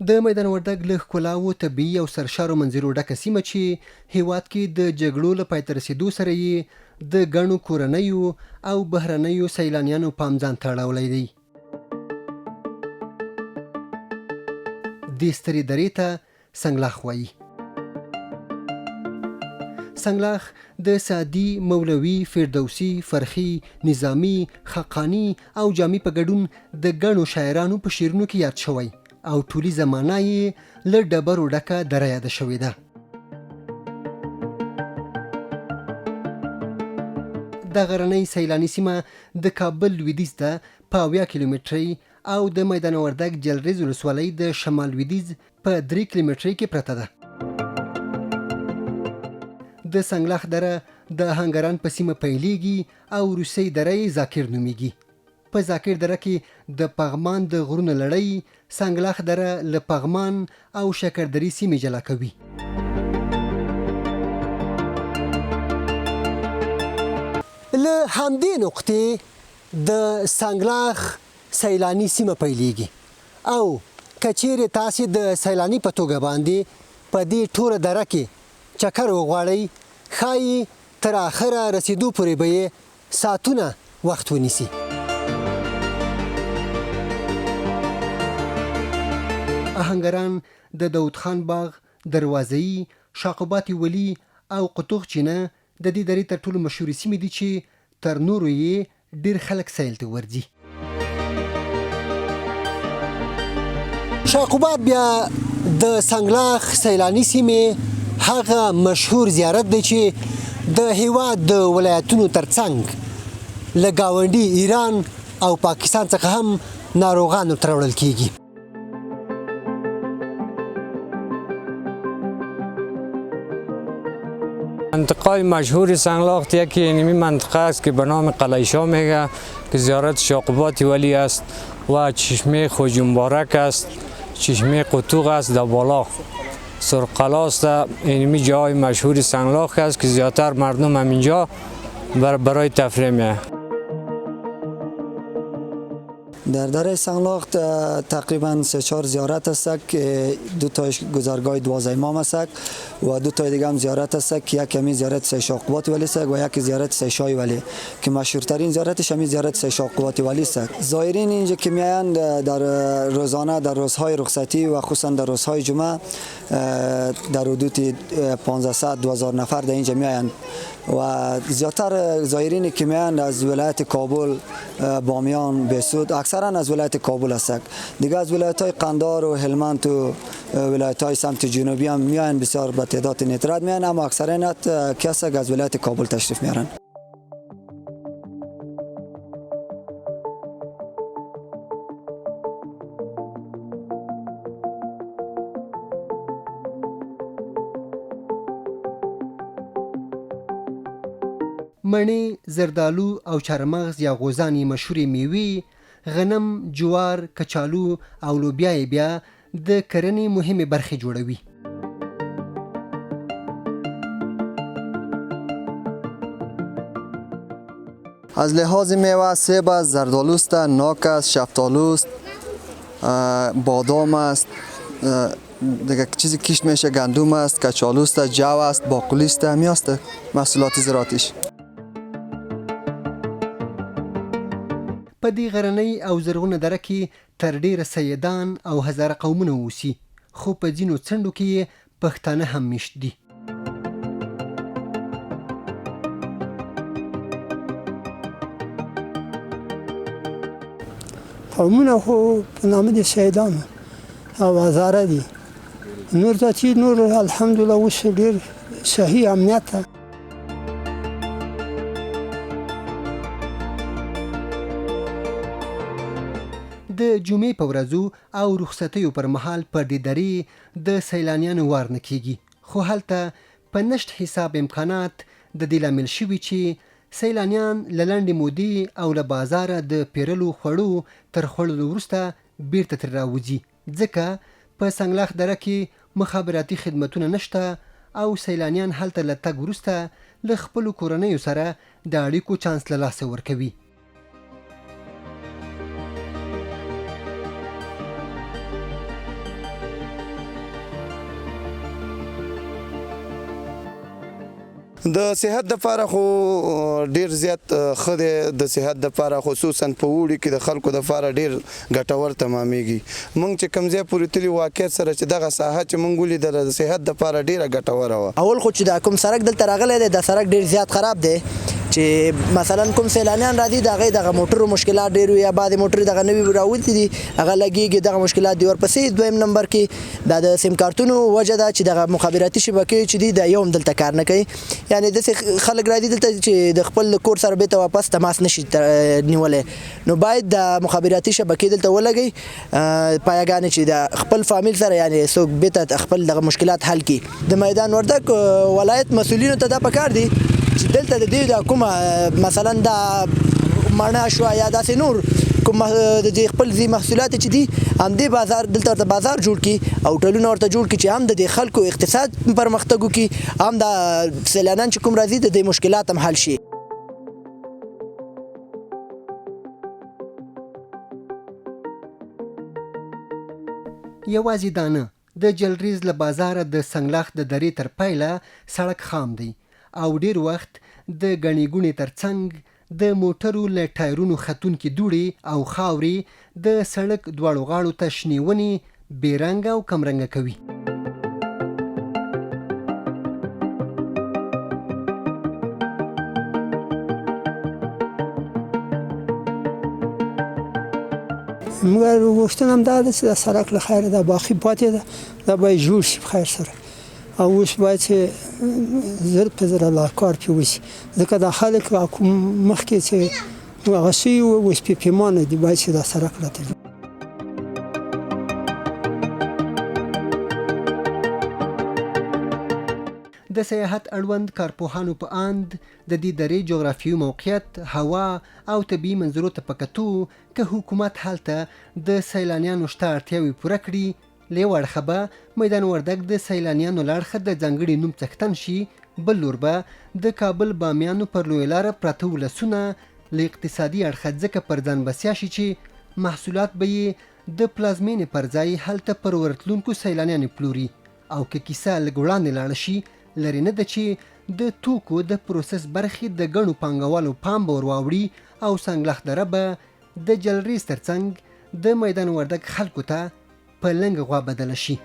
د میدان وردګ له ښکلاوو، طبیعي او سرشارو منظرو ډکه سیمه چې هېواد کې د جګړو له پای ته رسېدو سره یې د ګڼو کورنیو او بهرنیو سیلانیانو پام ځان ته اړولی دی. دې سترې درې ته سنګلاخ وايي. سنګلاخ د سعدي، مولوي، فردوسي، فرخي، نظامي، خاقاني او جامي په ګډون د ګڼو شاعرانو په شعرونو کې یاد شوی او ټولیزه مانا یې له ډبرو ډکه دره یاده شوې ده. دا غرنۍ سیلاني سیمه د کابل لویدیځ ته په 70 کیلومترۍ او د میدان وردګ جلریز ولسوالۍ د شمال لویدیځ په 3 کیلومترۍ کې پرته ده. د سنګلاخ دره د آهنګران په سیمه پیلیږي او وروستۍ دره یې ذاکر نومیږي. په ذاکر دره کې د پغمان د غرونو لړۍ سنګلاخ دره له پغمان او شکردرې سیمې جلا کوي. له همدې نقطې د سنګلاخ سیلاني سیمه پیلیږي او که چیرې تاسې د سیلاني په توګه باندې په دې ټوله دره کې چکر وغواړئ، ښايي تر اخره رسیدو پورې به یې ساعتونه وخت ونیسي. آهنګران د داود خان باغ، دروازه یي، شاقبات ولي او قطوغ چینه د دې درې تر ټولو مشهورې سیمې دي چې تر نورو یې ډېر خلک سیل ته ورځي. شاه قباد بیا د سنګلاخ سیلاني سیمې هغه مشهور زیارت دی چې د هیواد د ولایتونو ترڅنګ له ګاونډي ایران او پاکستان څخه هم ناروغان ورته راوړل کیږي. منطقه مشهور سنگلاخت یکی اینمی منطقه است که به نام قلعه شاه میگه که زیارت شاقبات ولی است و چشمه خوج مبارک است، چشمه قطوغ است در بالا سرقلا است. اینمی جای مشهور سنگلاخ است که زیادتر مردم هم اینجا برای تفریح میه. در دره سنگلاخ تقریبا 3-4 زیارت است که دو تایش گذرگاه 12 امام است و دو تای دیگه هم زیارت است که یک همی زیارت سه شاقبات ولی است و یک زیارت سه شای ولی که مشهورترین زیارتش همی زیارت سه شاقبات ولی است. زائرین اینجا که میایند در روزانه در روزهای رخصتی و خصوصا در روزهای جمعه در حدود 1500-2000 نفر در اینجا میایند و زیادتر زائرین که میایند از ولایت کابل، بامیان، بهسود، اکثرا از ولایت کابل هستند. دیگه از ولایت های قندار و هلمند و ولایت های سمت جنوبی هم میایند، بسیار به تعداد ندرت میایند، اما اکثرا کسی از ولایت کابل تشریف میارن. مڼې، زردالو او چارمغز یا غوزان یې مشهورې میوې، غنم، جوار، کچالو او لوبیا یې بیا د کرنې مهمې برخې جوړوي. از لحاظ میوه سیب است، زردالو است، ناک است، شفتالو است، بادام است، دیگه چیزی کشت میشه، گندم است، کچالو است، جو است، باقلی است، همی است محصولات زراعتیش. په دې غرنۍ او زرغونه دره کې تر ډېره سیدان او هزاره قومونه اوسي، خو په ځینو څنډو کې یې پښتانه هم میشت دي. قومونه خو په نامه د سیدانو او هزاره دي، نور دا چې نور الحمدلله اوس ډېر صحیح امنیت ده. د جمعې په ورځو او رخصتیو پر مهال پر دې درې د سیلانیانو وار نه کیږي، خو هلته په نشت حساب امکانات د دې لامل شوي چې سیلانیان له لنډې مودې او له بازاره د پیرلو خوړو تر خوړلو وروسته بیرته ترې راوځي، ځکه په سنګلاخ دره کې مخابراتي خدمتونه نشته او سیلانیان هلته له تګ وروسته له خپلو کورنیو سره د اړیکو چانس له لاسه ورکوي. د صحت د پاره خو ډیر زیات ښه دی، د صحت د پاره خصوصا په اوړي کې د خلکو د پاره ډیر ګټور تمامیږي. مونږ چې کوم ځای پورې تللي واقعیت سره چې دغه ساحه چې مونږ ولیدله د صحت د پاره ډیره ګټوره وه. اول خو چې دا کوم سرک دلته راغلی دی دا سرک ډیر زیات خراب دی چې مثلا کوم سیلانیان راځي د هغې دغه موټرو مشکلات ډیر وي یا بعضې موټرې دغه نوي راوتي دي هغه لګیږي دغه مشکلات دي. ورپسې دویم نمبر کې دا د سیم کارتونو وجه ده چې دغه مخابراتي شبکې چې دي دا یو هم دلته کار نه کوي، یعنې داسې خلک راځي دلته چې د خپل کور سره بیرته واپس تماس نشي نیولی، نو باید د مخابراتي شبکې دلته ولګوي پایګانې چې د خپل فامیل سره یعنې څوک بیرته خپل دغه مشکلات حل کړي. د میدان وردک ولایت مسؤلینو ته دا پکار دي چې دلته د دوی دا کومه مثلا دا مڼه شوه یا داسې نور کوم د دې خپل ځي محصولات چې دي همدې بازار دلته ورته بازار جوړ کړي او هوټلونه ورته جوړ کړي چې هم د دې خلکو اقتصاد پرمختګ وکړي هم دا سیلانیان چې کوم راځي د دې مشکلات هم حل شي. یوازې دا نه، د جلریز له بازاره د سنګلاخ د درې تر پیله سړک خام دی او ډېر وخت د ګڼې ګوڼې تر څنګ د موټرو له ټایرونو ختونکې دوړې او خاورې د سړک دواړو غاړو ته شنې ونې بې رنګه او کمرنګه کوي. موږ غوښتنه هم دا ده چې دا سړک له خیره دا باقي پاتې ده دا باید جوړ شي په خیر سره، او اوس باید چې زر په زره لا کار پرې وشي، ځکه دا خلک کوم مخکې چې هغه شوي وو اوس پرې پېمانه دي، باید چې دا سړک راته جوړ. د سیاحت اړوند کارپوهانو په اند د دې درې جغرافیوي موقعیت، هوا او طبیعي منظرو ته په کتو که حکومت هلته د سیلانیانو شته اړتیاوې پوره کړي، له یو اړخه به میدان وردګ د سیلانیانو له اړخه د ځانګړي نوم څښتن شي، بل لور به د کابل بامیانو پر لویه لاره پراته ولسونه له اقتصادي اړخه ځکه پر ځان بسیا شي چې محصولات به یې د پلازمېنې پر ځای هلته پر ورتلونکو سیلانیانو پلوري او که کیسه لږ وړاندې لاړه شي لرې نه ده چې د توکو د پروسس برخې د ګڼو پانګوالو پام به ور واوړي او سنګلخ دره به د جلریز ترڅنګ د میدان وردګ خلکو ته په لنګه غوا بدله شي.